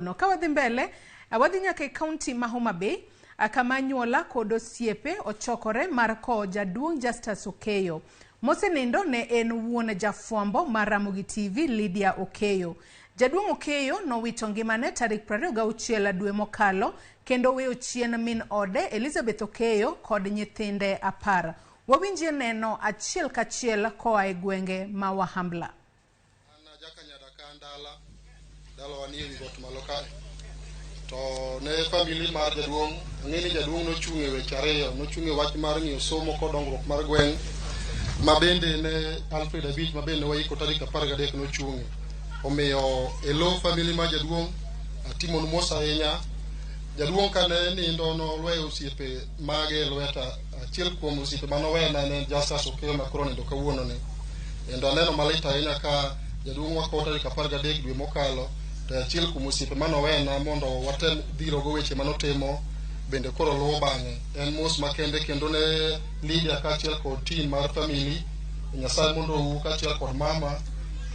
No, ka wadhi mbele, wadhi nyaka e kaunti ma Homa Bay, kama anyuola kod osiepe ochokore mar kowo jaduong' Justus Okeyo. Mosenindo ne en wuon jafwambo mar Ramogi TV Lydia Okeyo. Jaduong' Okeyo nowito ngimane tarik 26 dwe mokalo kendo weyo chien min ode Elizabeth Okeyo kod nyithinde 10. Wawinjie neno achiel kachiel koa e gwenge ma Wahambla. An ajakanyada ka an dala, dalawa nie wi got malo kae. To ne famili mar jaduong', ang'e ni jaduong' nochung' e weche ariyo, nochung' e wach mar ng'iyo somo kod dongruok mar gweng', ma bende ne Alfred Abich ma bende ne waiko tarik 13 nochung'e. Omiyo e lo famili mar jaduong', atimonu mos ahinya. Jaduong' kane nindo nolweyo osiepe mage e lweta, achiel kuom osiepe manowena ne en Justus Okeyo ma koro nindo kawuono ni. Kendo aneno malit ahinya ka jaduong' wakowo tarik 13 dwe mokalo, to achiel kuom osiepe manowena mondo watem dhirogo weche manotimo bende koro luwo bang'e. En mos makende kendo ne Lydia kaachiel kod team mar family, Nyasaye mondo ou kaachiel kod mama,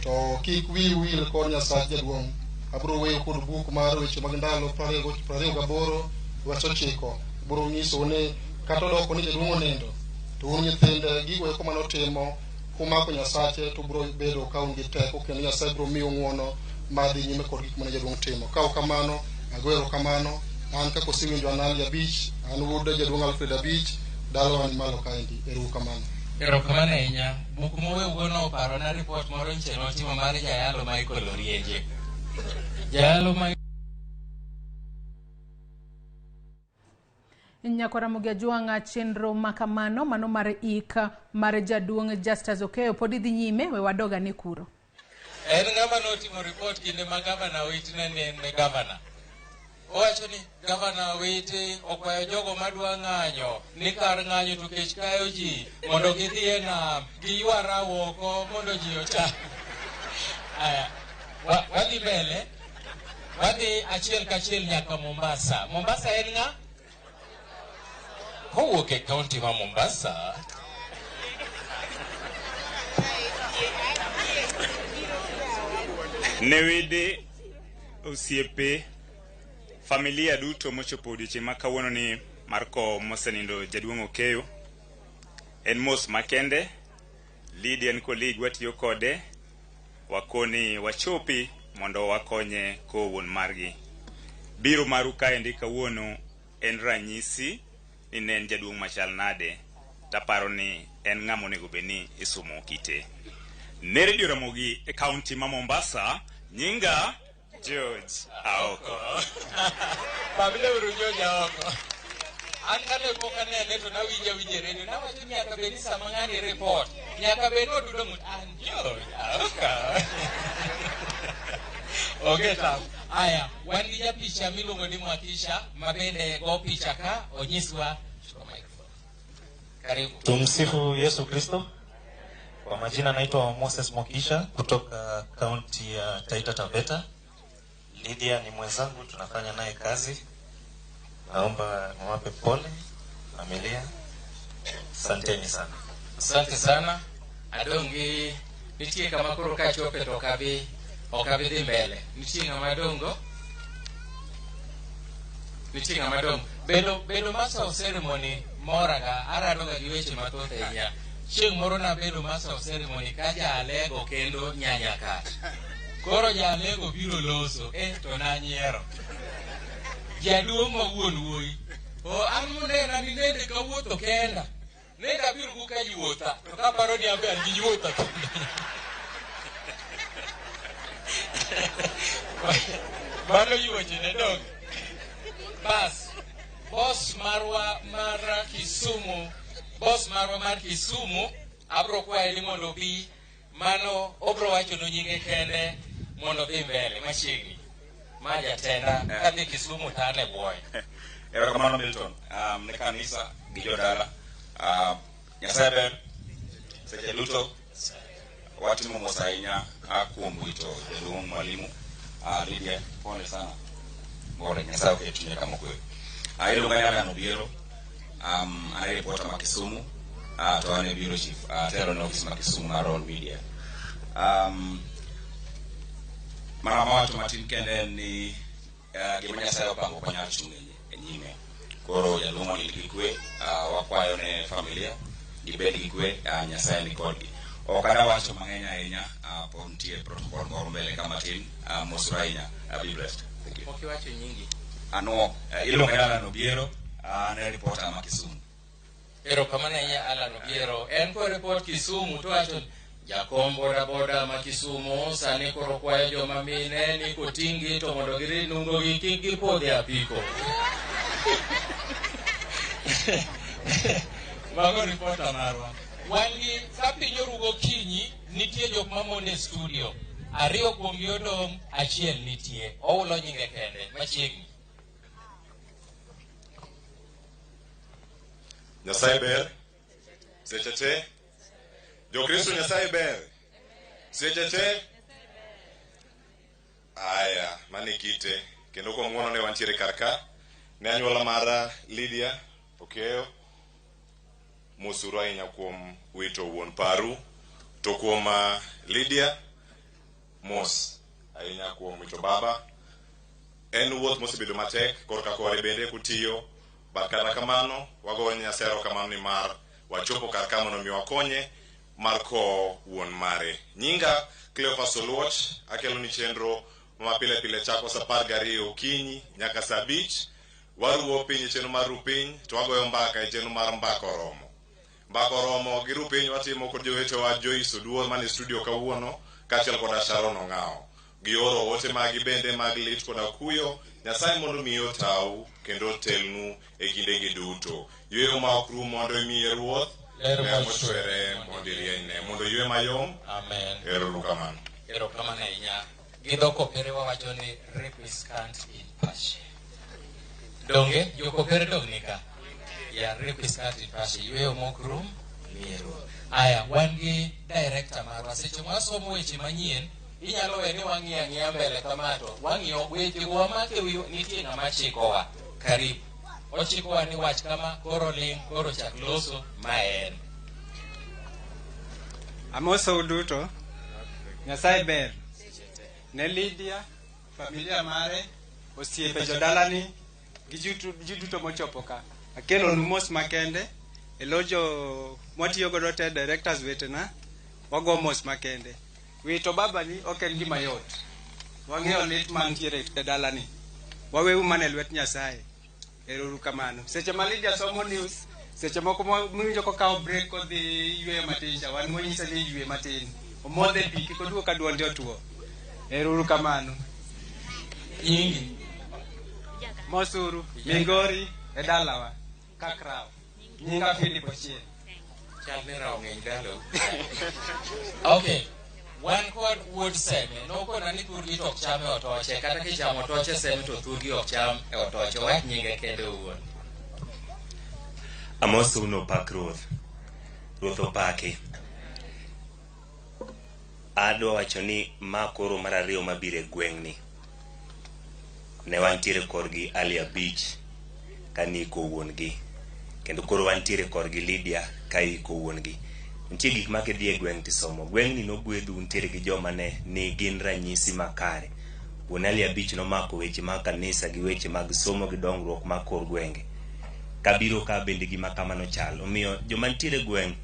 to kik wiu wil kod Nyasach jaduong'. Abiro weyo kod buk mar weche mag ndalo 28 wes 9. Biro nyisou ni kata odoko ni jaduong' onindo, to un nyithinde gigo eko manotimo kumako Nyasache to biro bedo ka un gi teko kendo Nyasaye biro miyo ng'uono mar dhi nyime kod gik mane jaduong' timo. Ka ok kamano, ago erokamano. An kaka osewinjo an Ali Abich, an wuod jaduong' Alfred Abich, dalawa ni malo kaendi. Ero uru kamano. Erokamano ahinya. Buk moweugo no oparona report moro nche notimo mar jayalo Michael Orienje. Jayalo Michael Nyakwar Ramogi Ajwang', chenro makamano mano mar ik mar jaduong' Justus Okeyo pod idhi nyime, we wadog ane kuro. En ng'ama notimo report kinde ma gavana Owiti ne en gavana. Owacho ni gavana Owiti okwayo jogo madwa ng'anyo ni kar ng'anyo to kech kayo ji mondo gidhi e nam giywa rawo oko mondo ji ocham. Aya, wadhi mbele, wadhi achiel kachiel nyaka Mombasa. Mombasa en ng'a? Kowuok e kaunti ma Mombasa. Ne wede, osiepe, familia duto mochopo odiochieng' ma kawuono ni mar kowo mosenindo jaduong' Okeyo. En mos makende, Lydia en colleague watiyo kode, wakoni wachopi mondo wakonye kowo wuon margi. Biro maru kaendi kawuono en ranyisi ni ne en jaduong' machal nade, taparo ni en ng'ama onego bed ni isumo kite. Ne Radio Ramogi e kaunti ma Mombasa, nyinga George Aoko. Pamne uru George Aoko. An kane pok anene to nawinjo awinjo e radio, nawacho ni nyaka bed ni sama ng'ani report, nyaka bed ni odudo ng'ut, an George Aoko. Onge tam. Aya, wan gi japicha miluongo ni Mwakisha, ma bende go picha ka, onyiswa. Chukua microphone. Karibu. Tumsifu Yesu Kristo. Kwa majina naitwa Moses Mwakisha kutoka kaunti ya Taita Taveta. Lydia ni mwenzangu, tunafanya naye kazi. Naomba niwape pole familia. Asanteni sana. Asante sana. Adongi nitie kama koro kachope to ok abi dhi mbele. Nitie ng'ama dongo? Nitie ng'ama dongo. Bedo master of ceremony moraga, aradoga gi weche mathoth ahinya. Chieng' moro nabedo master of ceremony ka jaalego kendo nyanyakat. Koro jaalego biro loso, to nanyiero. Jaduong' ma wuon wuoyi. O, an munena ni nende kawuotho kenda. Nende abiro go ka yuotha, to kaparo ni ambe an gi yuotha kenda. Mano yuoche ne dong. Bas, boss marwa mar Kisumu, boss marwa mar Kisumu, abro kwaye ni mondo obi, mano obro wacho no nyinge kende mondo odhi mbele machiegni. Ma jatenda, kadhi Kisumu to an e bwoye. Erokamano Milton, ne kanisa gi jodala. Nyasaye ber seche duto. Watimo mos ahinya kuom wito jaduong' mwalimu. Lydia, pole sana. Pole, Nyasaye oket chunye kama okwe. Iluonga ni Alan Obiero. An e reporter ma Kisumu. To an e bureau chief, atelo ne office ma Kisumu mar Royal Media. Mana mawacho matin kende en ni Gima Nyasaye opango ok wanyal chung' e nyime. Koro jaduong' onind gi kwe, wakwayo ne familia gibed gi kwe, Nyasaye ni kodgi. Ok adwa wacho mang'eny ahinya, pod nitie protocol moro mbele ka matin. Mosuru ahinya. Be blessed. Thank you. Pok iwacho nyingi. Anuo, iluonga ni Alan Obiero, an e reporter ma Kisumu. Erokamano ahinya Alan Obiero. En ko report Kisumu to wacho jakom boda boda ma Kisumu sani koro kwayo joma mine ni koting'gi to mondo girit nungogi kik gipodh e apiko. Mago reporter marwa. Wan gi ka piny oru gokinyi nitie jok mamon e studio. Ariyo kuomgi odong', achiel nitie. Oulo nyinge kende machiegni. Nyasaye ber seche te. Jokristo Nyasaye ber seche te. Aya, mano e kite. Kendo kuom ng'wono ne wantiere kar ka. Ne anyuola mara Lydia Okeyo. Mosuru ahinya kuom wito wuon paru. To kuom Lydia, mos ahinya kuom wito baba. En wuoth mosebedo matek korka kore bende kutiyo. But kata kamano, wagoyo Nyasaye erokamano ni mar wachopo kar ka mondo mi wakonye mar kowo wuon mare. Nyinga Cleophas Oluoch, akelo ni chenro ma pile pile chako saa 12 okinyi nyaka saa 5. Waruwo piny e chenro mar ru piny, to wagoyo mbaka e chenro mar mbaka oromo. Mbaka oromo gi ru piny watimo kod jowetewa Joyce Oduor mane studio kawuono, kaachiel koda Sharon Ong'awo. Gioro ote magi bende mag lit koda kuyo, Nyasaye mondo mi otau kendo otelnu e kindegi duto. Yweyo ma ok rum mondo imiye Ruoth, Ler ler mochwere mondo irienyne, mondo ywe mayom. Amen. Erokamano. Erokamano ahinya. Gi dho kopere wawacho ni requiescant in pace. Donge jokopere dong nika? Ya requiescant in pace. Yweyo mok rum, miye Ruoth. Aya, wan gi director marwa. Seche mwasomo weche manyien, inyalo we ni wang'iyo ang'iya mbele kama to wang'iyo weche go wamake wi nitie ng'ama chikowa. Karibu. Ochikowa ni wach kama, koro ling', koro chak loso, ma en. Amosou duto. Nyasaye ber. Ne Lydia, familia mare, osiepe jodalani, gi ji duto mochopo ka. Akelonu mos makende, e lo jo mwatiyo godo te directors wetena, wago mos makende. Wito babani ok en gima yot. Wang'eyo lit mantiere e dalani. Waweu mana e lwet Nyasaye. Erouru kamano. Seche ma Lydia somo news, seche moko mwinjo kokawo break kodhi yweyo matin cha, wan mwanyise ni ywe matin. Omodhe pi kik oduog ka duonde otuo. Erouru kamano. Nyingi. Mosuru, Migori, e dalawa, Kakrao. Nyinga Philip Ochieng. Chal ni rawo ng'eny dalau. Okay. Wan kod wuod Seme. Nokona ni thurgi to ok cham e otoche. Kata kichamo otoche Seme to thurgi ok cham e otoche. Wach nyinge kende owuon. Amosou no pak Ruoth. Ruoth opaki. Adwa wacho ni ma koro mar ariyo mabiro e gweng'ni. Ne wantiere korgi Ali Abich ka niiko wuon-gi. Kendo koro wantiere korgi Lydia ka iko wuon-gi. Nitie gik ma kidhi e gweng' tisomo. Gweng'ni nogwedhu nitiere gi joma ne ni gin ranyisi makare. Wuon Ali Abich nomako weche mag kanisa gi weche mag somo gi dongruok mag kor gwenge. Kabiro ka bende gima kamano chal. Omiyo joma nitiere e gweng'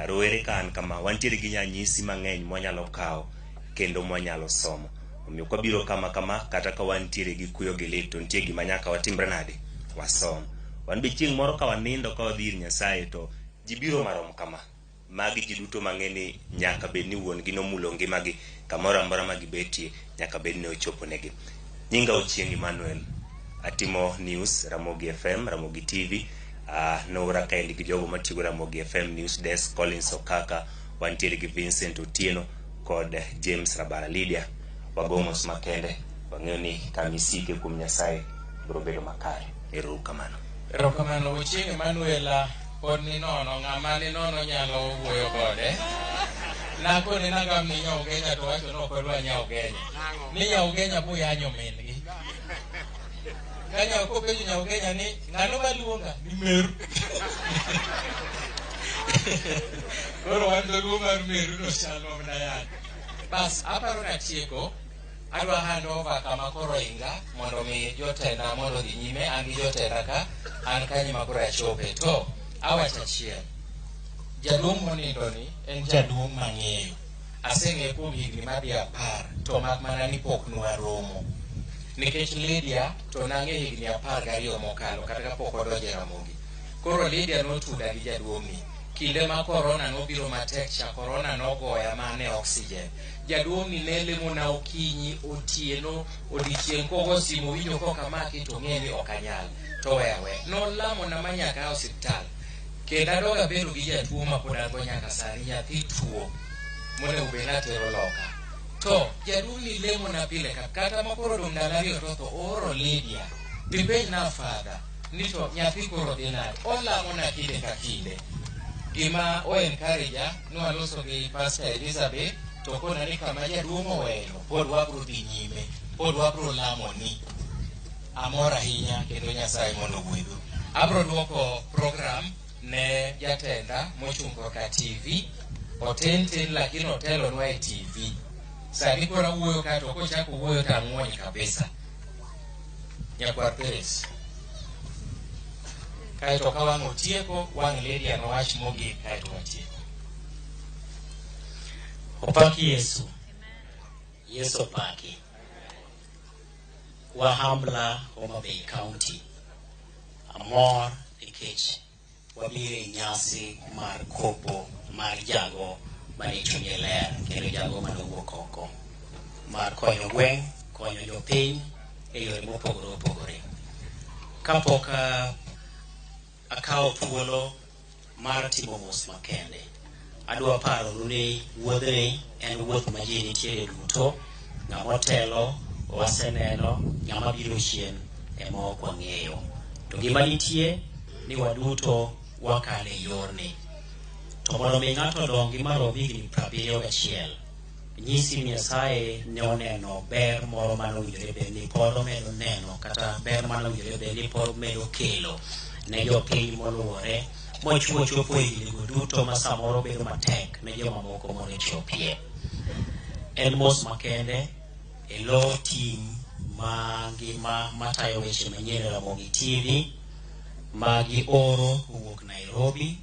rowere ka an kama wantiere gi ranyisi mang'eny mwanyalo kawo kendo mwanyalo somo. Omiyo kwabiro kama kama kata ka wantiere gi kuyo gi lit to nitie gima nyaka watimre nade? Wasom. Wan be chieng' moro ka wanindo ka wadhi ir Nyasaye to ji biro marom kama. Magi ji duto mang'e ni nyaka bed ni wuon gi nomulo ngimagi kamoro amora ma gibetie nyaka bed ni ochopo negi. Nyinga Ochieng Emmanuel. Atimo news Ramogi FM, Ramogi TV. Noora kaendi gi jogo matiyo go Ramogi FM News Desk, Collins Okaka, wantiere gi Vincent Otieno kod James Rabara. Lydia, wago mos makende. Wang'eyo ni kama isike kuom Nyasaye biro bedo makare. Ero kamano. Erokamano Ochieng Emmanuel pod ni nono, ng'ama ni nono nyalo wuoyo kode. Nakone nagam ni Nyaugenya to wacho ni ok odwa Nyaugenya. Ni Nyaugenya buyanyo min gi. Ka kopenjo Nyaugenya ni ng'ano maluonga ni Meru. Koro wan dholuo mar Meru no chalo mana yany. Bas aparo natieko. Adwa hand over kama koro inga mondo mi jotenda mondo odhi nyime. An gi jotenda ka, an kanyo ma koro achope. To awacho achiel, jaduong' monindo ni en jaduong' mang'eyo. Aseng'eye kuom higni madhi 10, to mak mana ni pok nwaromo. Nikech Lydia to nang'e higni 12 mokalo kata kapok odonjo e Ramogi. Koro Lydia notuda gi jaduong'ni. Kinde ma korona nobiro matek cha, korona nogoya mane oxygen. Jaduong'ni ne lemona okinyi, otieno, odiechieng' kogo simu winjo kok amaki to ng'e ni ok anyal. To weya aweya. Nolamona ma nyaka a osiptal. Kendo adog abedo gi jatuo ma pod an go nyaka sani, nyathi tuo monego bed ni atero loka. To jaduong'ni lemona pile ka kata ma koro odong' ndalo 2 to otho, ooro Lydia. Dipenj na father ni to nyathi koro dhi nade. Olamona kinde ka kinde. Gima o encourage nwaloso gi Pastor Elizabeth to kona ni kama jaduong' oweyo pod wabro dhi nyime, pod wabro lamo ni. Amor ahinya kendo Nyasaye mondo ogwedhu. Abro duoko program ne jatenda mochung' korka TV. Otin tin lakini otelonwa e TV. Sani koro awuoyo ka to kochako wuoyo to ang'wony kabisa. Nyakwar Peres. Kaeto ka wang' otieko, wang' Lydia nowach mogik kaeto watieko. Opak Yesu. Yesu opaki. Wahambla Homa Bay County. Amor nikech wabiro e nyasi mar kopo mar jago mane chunye ler kendo jago manowuok oko mar konyo gweng', konyo jopiny e yore mopogore opogore. Kapok akawo thuolo mar timo mos makende, adwa paronu ni wuodhni en wuoth ma ji nitiere duto, ng'ama otelo waseneno, ng'ama biro chien ema ok wang'eyo. To gima nitie ni waduto wakalo e yorni. To mondo mi ng'ato odongi marom higni 71, nyisi ni Nyasaye ne oneno ber moro mane owinjore bed ni pod omedo neno kata ber mane owinjore bed ni pod omedo kelo ne jopiny moluore mochuo chopo higni go duto ma samoro bedo matek ne jomamoko mondo ochopie. En mos makende e lo tim mangima matayo weche manyien e Ramogi TV ma gioro owuok Nairobi,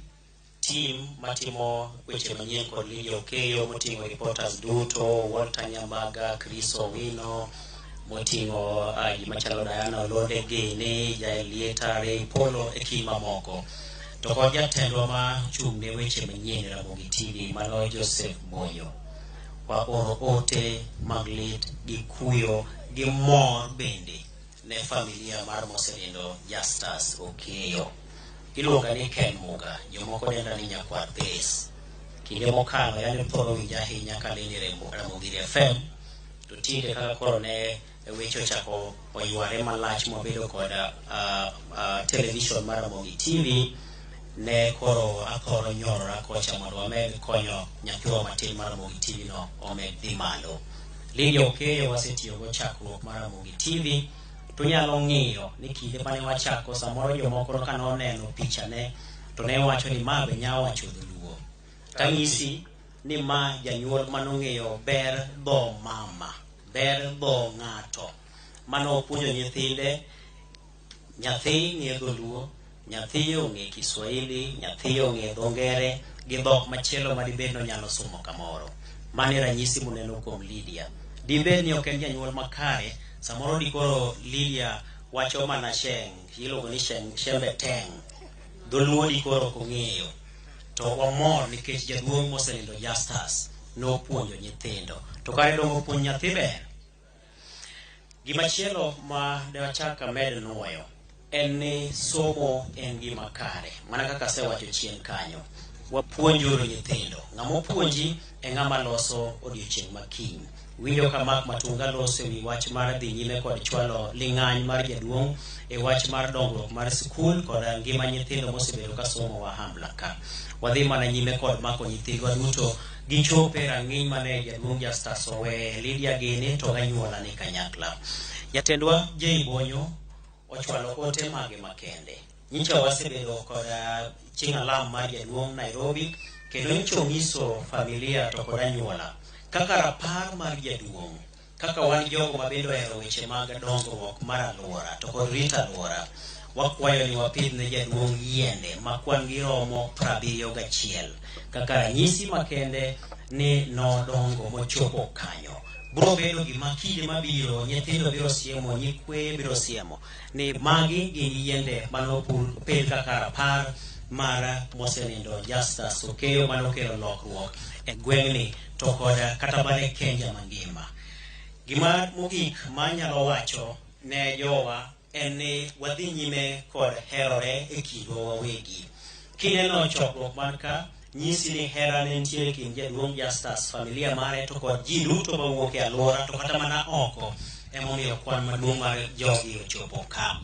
tim matimo weche manyien kod Lydia Okeyo moting'o reporters duto, Walter Nyambaga, Chris Owino, moting'o ji machalo Diana Olonde Gene, Jael Lieta, Ray Polo e kind mamoko. To kod jatendwa ma ochung' ne weche manyien e Ramogi TV mano Joseph Bonyo. Waoro ote mag lit gi kuyo gi mor bende ne familia mar mosenindo Justus Okeyo. Iluonga ni Ken Muga, jomoko denda ni Nyakwar Peres. Kinde mokalo yani thoro winja ahinya kalendo e Ramogi FM, to tinde kaka koro ne weche ochako oyware malach mwabedo kod television mar Ramogi TV, ne koro athoro nyorora kocha mondo wamed konyo nyathiwa matin mar Ramogi TV no omed dhi malo. Lydia Okeyo wasetiyogo chakruok mar Ramogi TV, tunyalo ng'iyo ni kinde mane wachako samoro jomoko ka noneno pichane to ne wacho ni ma be nya wacho dholuo. Tanyisi ni ma janyuol manong'eyo ber dho mama, ber dho ng'ato, manopuonjo nyithinde, nyathi ng'e dholuo, nyathi ong'e Kiswahili, nyathi ong'e dho ngere gi dhok machielo madibed nonyalo somo kamoro. Mano e ranyisi muneno kuom Lydia. Dibed ni ok en janyuol makare, samoro dikoro Lydia wacho mana sheng, iluongo ni sheng, shembe teng. Dholuo dikoro ok ong'eyo. To wamor nikech jaduong' mosenindo Justus nopuonjo nyithindo. To kare dongo puonj nyathi ber. Gimachielo ma dewachak amed nuoyo en ni somo en gima kare. Mana kaka asewacho chien kanyo. Wapuonjuru nyithindo. Ng'ama opuonji e ng'ama loso odiochieng' ma kiny. Winjo ka Mark Matunga loso ewi wach mar dhi nyime kod chwalo ling'any mar jaduong' e wach mar dongruok mar sikul kod ngima nyithindo mosebedo ka somo Wahambla ka. Wadhi mana nyime kod mako nyithindwa duto gichope rang'iny mane jaduong' Justus oweye Lydia gini to ganyuola ni kanyakla. Jatendwa Jay Bonyo ochwalo ote mage makende. Nyicha wasebedo kod chieng' alam mar jaduong' Nairobi kendo nyicha onyiso familia to kod anyuola kaka rapar mar jaduong' Kaka wan jogo mabende ohero weche mag dongruok mar alwora to kod rito alwora, wakwayo ni wapidh ne jaduong' yiende ma kwan gi romo 71 kaka ranyisi makende ni nodongo mochopo kanyo. Biro bedo gima kinde mabiro nyithindo biro siemo, nyikweye biro siemo ni magi gin yiende manopidh kaka rapar mar mosenindo Justus Okeyo manokelo lokruok e gweng'ni to kod kata mana e Kenya mangima. Gima mogik manyalo wacho ne jowa en ni wadhi nyime kod herore e kindwa wawegi. Kineno chokruok man ka, nyisi ni hera ne nitiere kind jaduong' Justus, familia mare to kod ji duto mawuok e alwora to kata mana oko, emomiyo kwan maduong' mar jogi ochopo ka.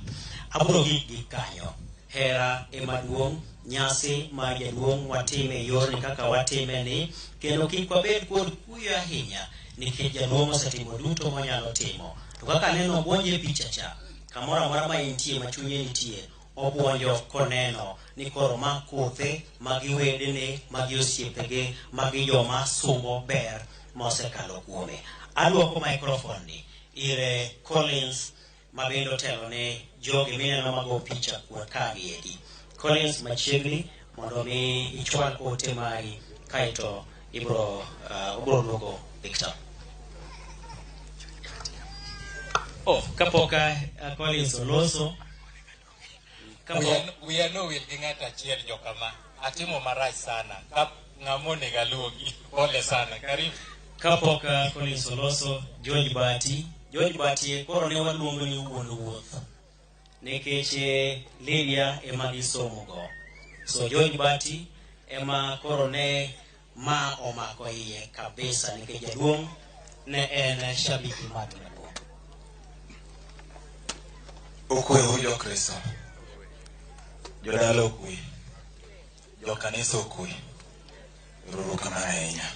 Abiro gik gi kanyo. Hera ema duong', nyasi mar jaduong' watime e yorni kaka watime ni, kendo kik wabed kod kuyo ahinya nikech jaduong' osetimo duto monyalo timo. To kaka aneno obuonjo e picha cha, kamoro amora ma entie ma chunye nitie, obuonjo koneno ni koro ma kothe, magi wedene, magi osiepege, magi joma sumo ber mosekalo kuome. Aduoko microphone ni ire Collins ma bende otelo ne jogi mineno mago picha kuon ka gieki. Collins machiegni mondo mi ichwal ote mari kaeto ibro obro duoko Victor. Oh, kapok Collins oloso. Wiya nowil gi ng'ato achiel jokama. Atimo marach sana. Ka ng'ama onego aluongi. Pole sana. Karibu. Kapok Collins oloso, George Bati. George Bati koro ne waluongo ni wuon wuoth. Nikech Lydia ema gisomogo. So George Bati ema koro ne ma omako iye kabisa nikech jaduong' ne en shabiki mar jaduong'. Okwe jo Kristo. Jodala okwe. Jokanisa okwe. Erokamano ahinya.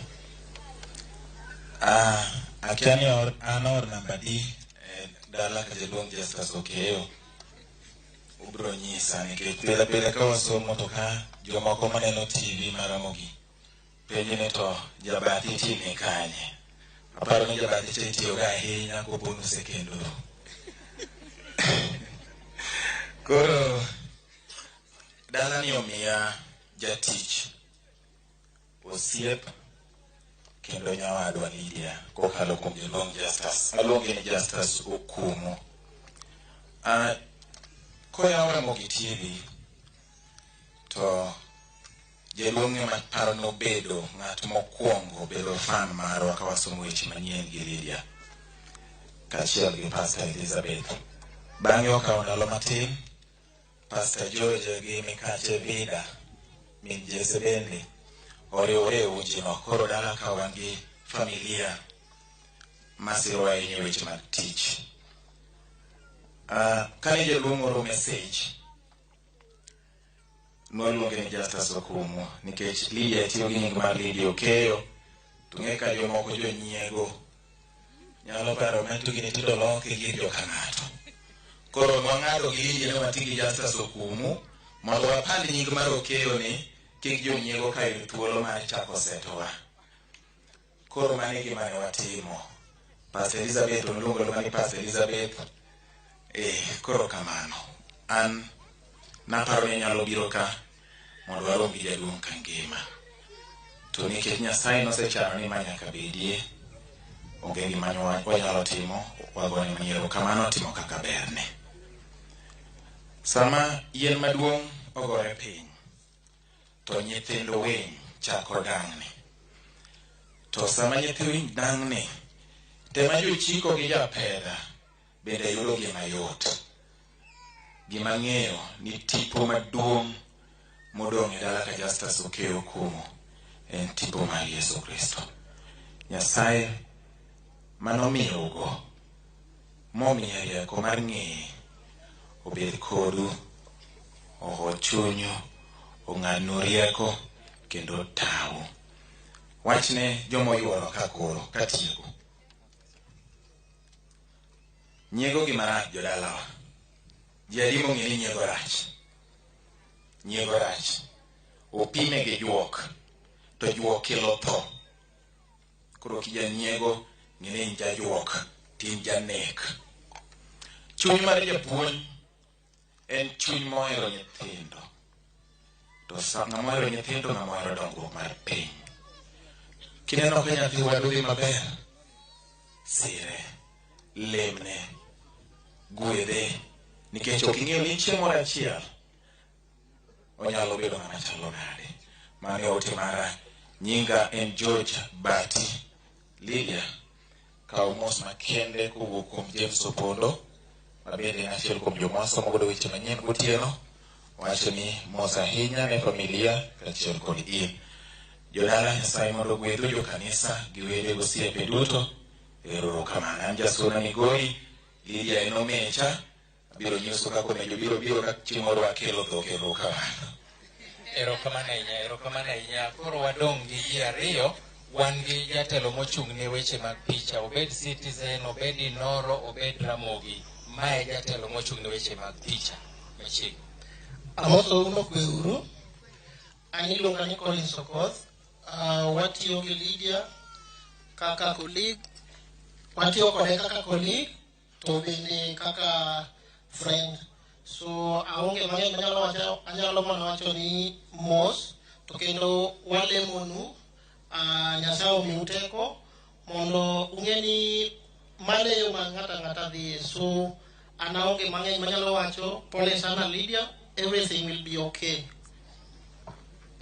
Ah, akia ni or, an or namba di e dala ka jaduong' Justus Okeyo. Ubiro nyisa nikech pile pile ka wasomo to ka jomoko maneno TV mar Ramogi penjo ni to jabathi ti ni kanye. Aparo ni jabathi cha itiyogo ahinya kopo ni osekendoru. Koro dalani omiya jatich, osiep kendo nyawadwa Lydia kokalo kuom jaduong' Justus. Aluonge ni Justus Okumu. Koyaw Ramogi TV to jaduong' ema paro nobedo ng'at mokwongo bedo fan marwa ka wasomo weche manyien gi Lydia kaachiel gi Pastor Elizabeth. Bang'e okawo ndalo matin, Pastor George gi Mikache Vida, min Jesse bende oriwore e unjino. Koro dala ka wan gi familia masiro ahinya e weche mag tich. Kane jaduong' oro message, nwaluonge ni Justus Okumu nikech Lydia tiyo gi nying mar Lydia Okeyo to ng'e ka jomoko jonyiego nyalo paro ni to gini tindo loke gir joka ng'ato. Koro nwang'ado gi Lydia ni wati gi Justus Okumu mondo wapand nying mar Okeyo ni kik jonyiego ka yud thuolo mar chako setowa. Koro mano e gima ne watimo. Pastor Elizabeth noluongo ni Pastor Elizabeth. Koro kamano. An naparo ni anyalo biro ka mondo warom gi jaduong' ka ngima. To nikech Nyasaye nosechano ni ma nyaka bedie, onge gima wanyalo timo, wagone mana erokamano timo kaka berne. Sama yien maduong' ogore piny, to nyithind winy chako dang'ni. To sama nyithi winy dang'ni, tema jochiko gi japedha bende yudo gima yot. Gima ng'eyo ni tipo maduong' modong' e dala ka Justus Okeyo Okumu en tipo mar Yesu Kristo. Nyasaye manomiyougo momiyo rieko mar ng'eye obed kodu, oho chunyu, ong'adnu rieko kendo otau. Wachne joma oyuoro ka koro katieko. Nyiego gima rach jodalawa. Ji adi mong'e ni nyiego rach? Nyiego rach. Opime gi juok, to juok kelo tho. Koro kijanyiego, ng'e ni in jajuok. Tim janek. Chuny mar japuonj en chuny mohero nyithindo. To ng'ama ohero nyithindo, ng'ama ohero dongruok mar piny. Kineno ka nyathi wadu dhi maber, sire, lemne, gwedhe, nikech ok ing'eyo ni chieng' moro achiel onyalo bedo ng'ama chalo nade. Mano e ote mara. Nyinga en George Bati. Lydia, kaw mos makende kowuok kuom James Opondo, ma bende en achiel kuom joma wasomo godo weche manyien gotieno. Wacho ni mos ahinya ne familia kaachiel kod in. Jodala Nyasaye mondo ogwedhu jokanisa gi wede gosiepe duto. Erokamano. An Jasuna Migori, Lydia en omecha. Abiro nyiso kaka omejo biro biro ka chieng' moro wakelo dhok. Erokamano. Erokamano ahinya, erokamano ahinya. Koro wadong' gi ji ariyo. Wan gi jatelo mochung' ne weche mag picha, obed Citizen, obed Inoro, obed Ramogi. Mae jatelo mochung' ne weche mag picha. Machiegni. Amoso uno kweuru. An iluonga ni Collins Okoth. Watiyo gi Lydia kaka colleague. Watiyo kode kaka colleague to bende kaka friend. So aonge mang'eny manyalo wacho, anyalo mana wacho ni mos to kendo walemonu Nyasaye omiu teko mondo ung'e ni mano e yo ma ng'ato ang'ata dhiye. So an aonge mang'eny manyalo wacho. Pole sana Lydia, everything will be okay.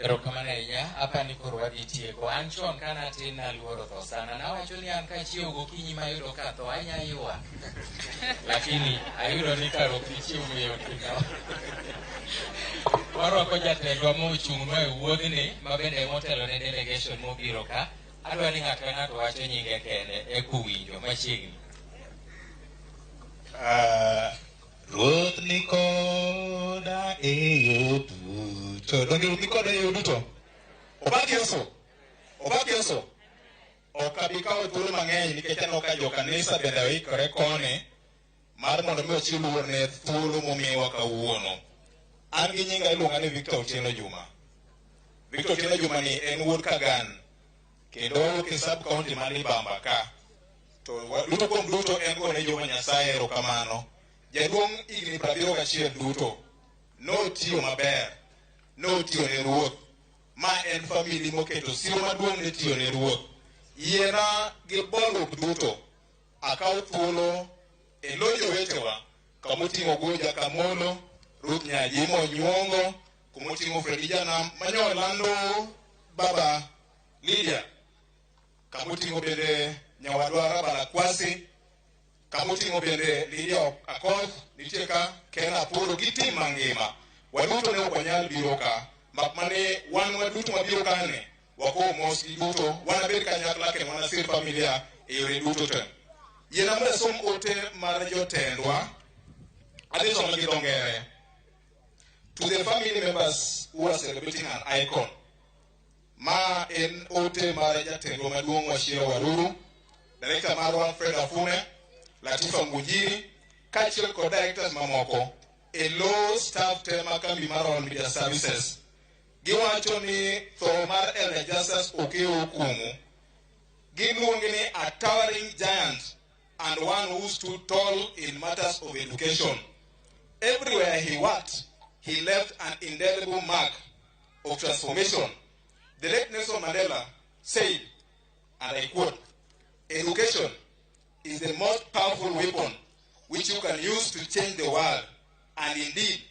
Erokamano ahinya, apani koro wadhi tieko. An chon ka natin naluoro tho sana. Nawacho ni an kachiewo gokinyi mayudo ka tho anya ywak. Lakini ayudo ni kar ok ichiew mayot. Warwako jatendwa mochung'nwa e wuodhni ma bende motelo ne delegation mobiro ka. Adwa ni ng'ato ka ng'ato wacho nyinge kende eka uwinjo machiegni. Ruoth ni koda e yo duto. Donge Ruoth ni koda e yo duto? Opak Yesu. Opak Yesu. Ok abi kawo thuolo mang'eny nikech aneno ka jokanisa bende oikore koni mar mondo mi ochiw luor ne thuolo momiwa kawuono. An gi nyinga iluonga ni Victor Otieno Juma. Victor Otieno Juma ni en wuod Kagan kendo owuok e sub county ma Libamba ka. To duto kuom duto en gone Jehova Nyasaye erokamano. Jaduong' higni 71 duto notiyo maber, notiyo ne ruoth. Ma en famili moketo siro maduong' ne tiyo ne ruoth. Yiena gi bolruok duto akaw thuolo e lo jowetewa kamoting'o Goja Kamolo, Ruth Nyajimo Nyuongo, kumoting'o Fredi Janam manyo lando baba Lydia, kamoting'o bende nyawadwa Rabala Kwasi, kamoting'o bende Lydia Akoth nitie ka, Ken Apollo gi tim mangima. Waduto ne ok wanyal biro ka, mak mane wan waduto mabiro kane wakowo mos gi duto, wanabed kanyakla kendo wanasir familia e yore duto te. Yiena mondo asom ote mar jotendwa, adhi some gi dho ngere. To the family members who are celebrating an icon. Ma en ote mar jatendwa maduong' Wachira Waruru, director marwa Fred Afune, Latifa Ngujiri, kaachiel kod directors mamoko e lo staff te ma kambi mar Royal Media Services. Giwacho ni tho mar Elder Justus Okeyo Okumu giluonge ni a towering giant and one who stood tall in matters of education. Everywhere he worked, he left an indelible mark of transformation. The late Nelson Mandela said, and I quote, "Education is the most powerful weapon which you can use to change the world." And indeed,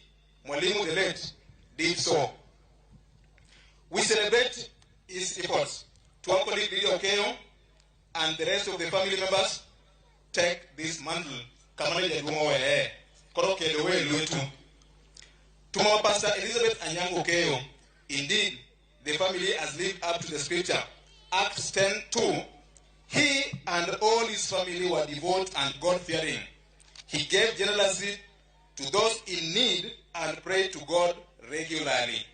Mwalimu the late did so. We celebrate his efforts. To our colleague Lydia Okeyo and the rest of the family members, take this mantle. Kamane jaduong' oweye. Koro kendo we lwetu. To our Pastor Elizabeth Anyango Okeyo, indeed, the family has lived up to the scripture. Acts 10:2, he and all his family were devout and God-fearing. He gave generously to those in need and prayed to God regularly.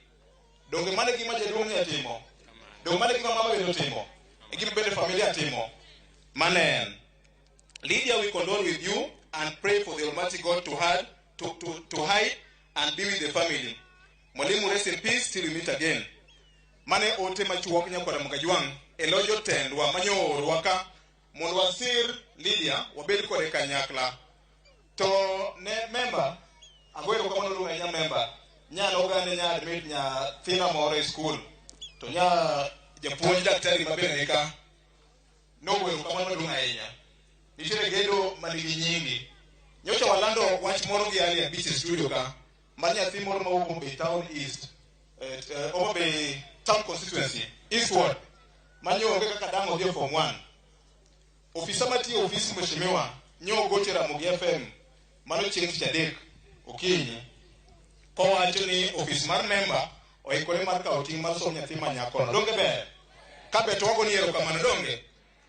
Donge mano e gima jaduong' ne timo? Donge mano e gima mama bende otimo? E gima bende familia timo? Mano en. Lydia, we condole with you and pray for the Almighty God to hide and be with the family. Mwalimu, rest in peace till we meet again. Mane ote machuok nyakwara Mukajwang' e lo jotendwa manyoorwa ka. Mondo wasir Lydia, wabed kode kanyakla. To ne member, ago erokamano luong ahinya member. Nya nogane nya admit nyathina moro e skul. To nya japuonj daktari mabende nika nogo erokamano maduong' ahinya. Nitiere gedo manigi nyingi. Nyocha walando wach moro gi Ali 5 e studio ka, mar nyathi moro mawuok Homa Bay Town East, Homa Bay Town Constituency, East Ward, manyo onge kaka dang' odhi e form 1. Ofisa matiyo e ofis mheshimiwa nyo ogocho Ramogi FM mano chieng' tich adek okinyi kowacho ni ofis mar member oikore mar kawo ting' mar somb nyathi ma nyakono. Donge ber? Ka ber to wago ni erokamano, donge?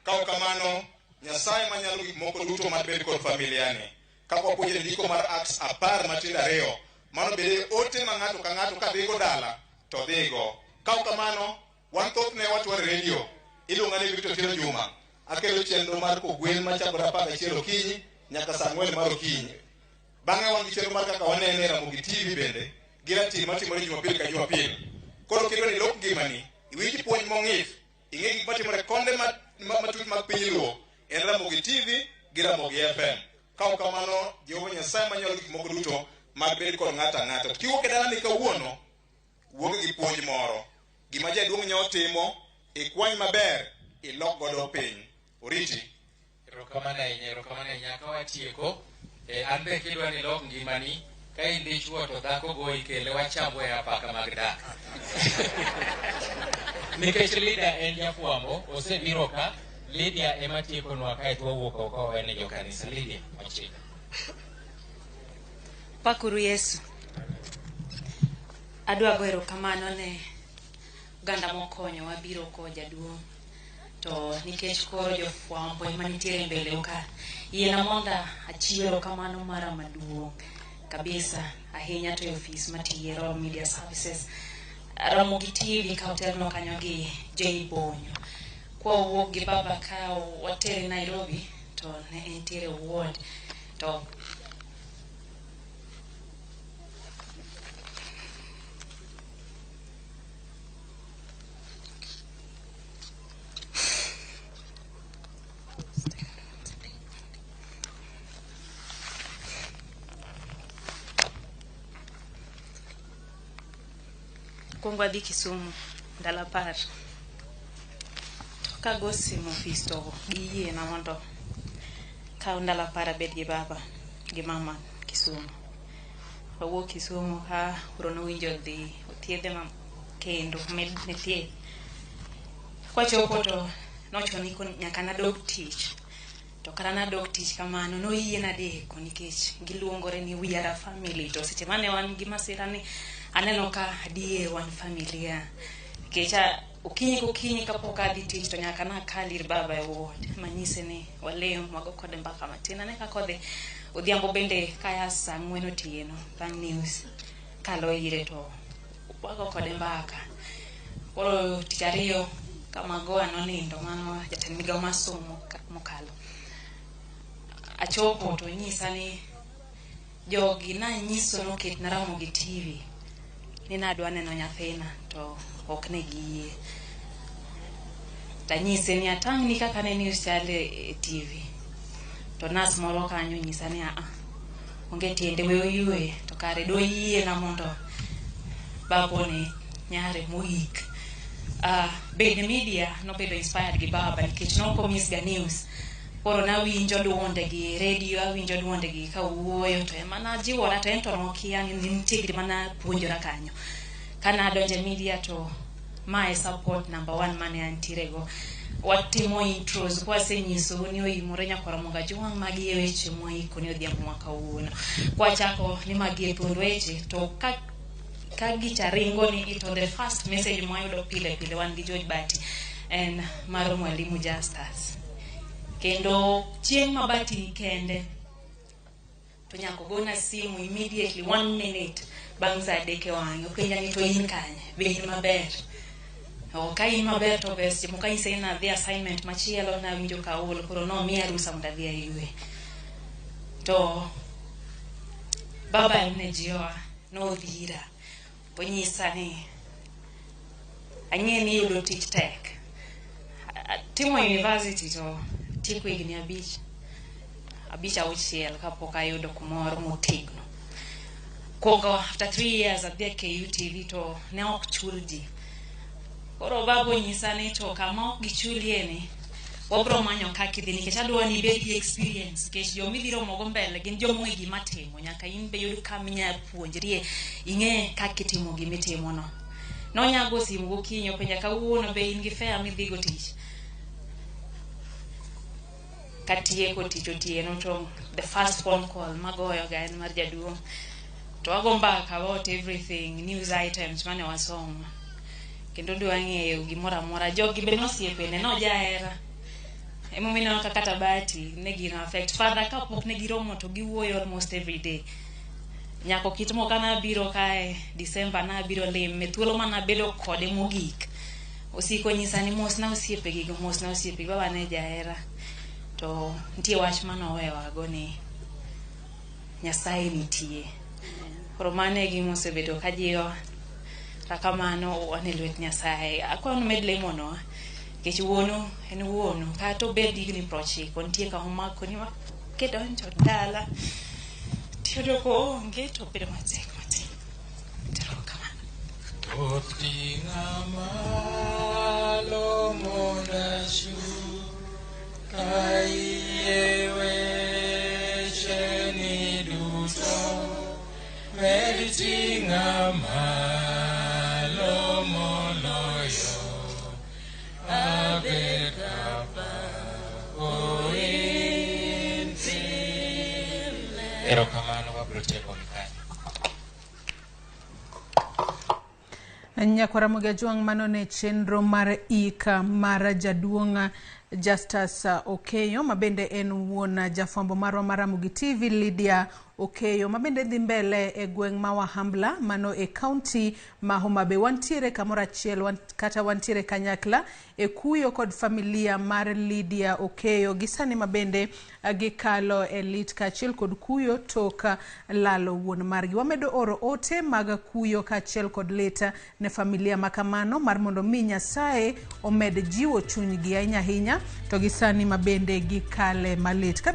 Ka ok kamano, Nyasaye manyalo gik moko duto mar bed kod familia ni. Kaka wapuonjre ndiko mar Acts 12 matindo 2, mano bende ote ma ng'ato ka ng'ato ka dhigo dala to dhigo. Ka ok kamano, wan thothne watware radio. Iluonga ni Victor Otieno Juma. Akelo chenro mar kogwen machakore 11 okinyi nyaka saa 4 mar okinyi. Bang'e wan gi chenro mar kaka wanene e Ramogi TV bende gi ratil matimore Jumapil ka Jumapil. Koro kidwa ni ilok ngimani, iwinj puonj mong'ith, ing'e gik matimore konde matut mag piny Luo, en Ramogi TV gi Ramogi FM. Ka ok kamano, Jehova Nyasaye manyalo gik moko duto mag bed kod ng'ato ang'ata. To kiwuok e dalani kawuono, wuog gi puonj moro. Gima jaduong' nyalo timo, ikwany maber, ilok godo piny. Oriti. Erokamano ahinya, erokamano ahinya. Ka watieko, an be kidwa ni ilok ngimani, ka in dichuo to dhako goyi kele wachambwe e apaka mag dak. Nikech Lydia en jafwambo, osebiro ka, Lydia ema tiekonwa kaeto wawuok oko wawene jokanisa. Lydia, machiegni. Pakuru Yesu. Adwa go erokamano ne oganda mokonyowa biro ko jaduong'. To nikech koro jofwambo ema nitiere mbele ka, yiena mondo achiw erokamano mara maduong' kabisa ahinya to e ofis matiye Royal Media Services. Ramogi TV ka otelno kanyo gi Jay Bonyo. Kwa wuok gi baba ka watere Nairobi to ne entiere ward to Kuongo adhi Kisumu ndalo 10. To kago simu ofis to giyiena mondo kaw ndalo 10 abed gi baba gi mama Kisumu. Wawuok Kisumu ka koro nowinjo dhi othiedhe ma kendo medne thieth. Kwachopo to nochuno ni nyaka nadog tich. To kata nadok tich kamano noyiena deko nikech giluongore ni we are a family. To seche mane wan gi masira ni aneno ka adier wan familia. Nikech okinyi kokinyi kapok adhi tich to nyaka nakal ir baba e ward manyise ni walem wago kode mbaka matin. Ane kaka odhi. Odhiambo bende kaya saa 4 otieno bang' news kalo ire to wago kode mbaka. Koro tich ariyo kama goa nonindo mano jatend migawo mar somo mokalo. Achopo to onyisa ni jogi nanyiso noketna Ramogi TV ni nadwa neno nyathina to ok ne giyie. Tanyise ni atang'ni kaka ne news chal e TV. To nas moro kanyo nyisa ni aa onge tiende we oyue to kare doyiena mondo babone nyare mogik. Bende media nobedo inspired gi baba nikech nokomis ga news. Koro nawinjo duonde gi radio, awinjo duonde gi kawuoyo to ema najiwora to en to nokia ni nitie gima napuonjora kanyo. Kana adonjo e media to ma e support number 1 mane antiere go. Watimo intros kwasenyisou ni oimore nyakwar Ramogi Ajwang', magi e weche mwaiko ni odhiambo ma kawuono. Kwachako ni magi e thuond weche to ka gicha ringo ni to the first message mwayudo pile pile wan gi George Bati en mar Mwalimu Justus. Kendo chieng' ma Bati ni kende to nyaka ogona simu immediately 1 minute bang' saa 3 e wang'e openja ni to in kanye, be in maber? Ka in maber to ber. Seche moko anyise ni nadhi assignment machielo nawinjo ka aol koro nomiya rusa mondo adhi ayue. To baba ne jiwa nodhira onyisa ni ang'e ni yudo tich tek. Timo university to Atieko higni 5 5 6 kapok ayudo kumoro motegno. Kuongo after 3 years adhi e KUTV to ne ok chul ji. Koro baba onyisa ni to kama ok gichulie ni wabro manyo kaka idhi nikech adwa ni ibed gi experience nikech joma idhi romogo mbele gin joma ong'e gima timo nyaka in be yud kama inyalo puonjrie ing'e kaka itimo gima itimono. Nonyago simu gokinyi openja kawuono be in gi fare midhigo tich. Katieko tich otieno to the first phone call magoyo ga en mar jaduong'. To wago mbaka about everything, news items mane wasomo. Kendo dwa ng'eyo gimoro amora. Jogi be nosiepene, nojahera. Emomiyo ineno ka kata Bahati ne gino affect. Father kapok ne giromo to giwuoyo almost every day. Nyako kit moko nabiro kae December nabiro lime thuolo manabedo kode mogik. Osiko nyisa ni mosna osiepegi go, mosna osiepegi, baba ne jahera. To nitie wach manowewago ni Nyasaye nitie. Koro mano e gima osebedo ka jiwa. Kata kamano wan e lwet Nyasaye. Akwayo ni umed lemonwa nikech wuonu en wuonu. Kata obed higni 90 nitie kama omakoni ma kidonjo dala tiyudo koonge to bedo matek matin. Erokamano. Ruoth ting'a malo mondo achung' ka iyie wecheni duto. Med ting'a malo moloyo abed kapako inti. Erokamano wabiro tieko gi kanyo. Nyakwar Ramogi Ajwang' mano ne chenro mar ik mar jaduong' Justus Okeyo ma bende en wuon jafwambo marwa mar Ramogi TV Lydia Okeyo ma bende dhi mbele e gweng' ma Wahambla mano e kaunti ma Homa Bay. Wantiere kamoro achiel kata wantiere kanyakla e kuyo kod familia mar Lydia Okeyo gi sani ma bende gikalo e lit kaachiel kod kuyo tok lalo wuon margi. Wamedo oro ote mag kuyo kaachiel kod lit ne familia ma kamano mar mondo mi Nyasaye omed jiwo chunygi ahinya ahinya to gi sani ma bende gikale malit.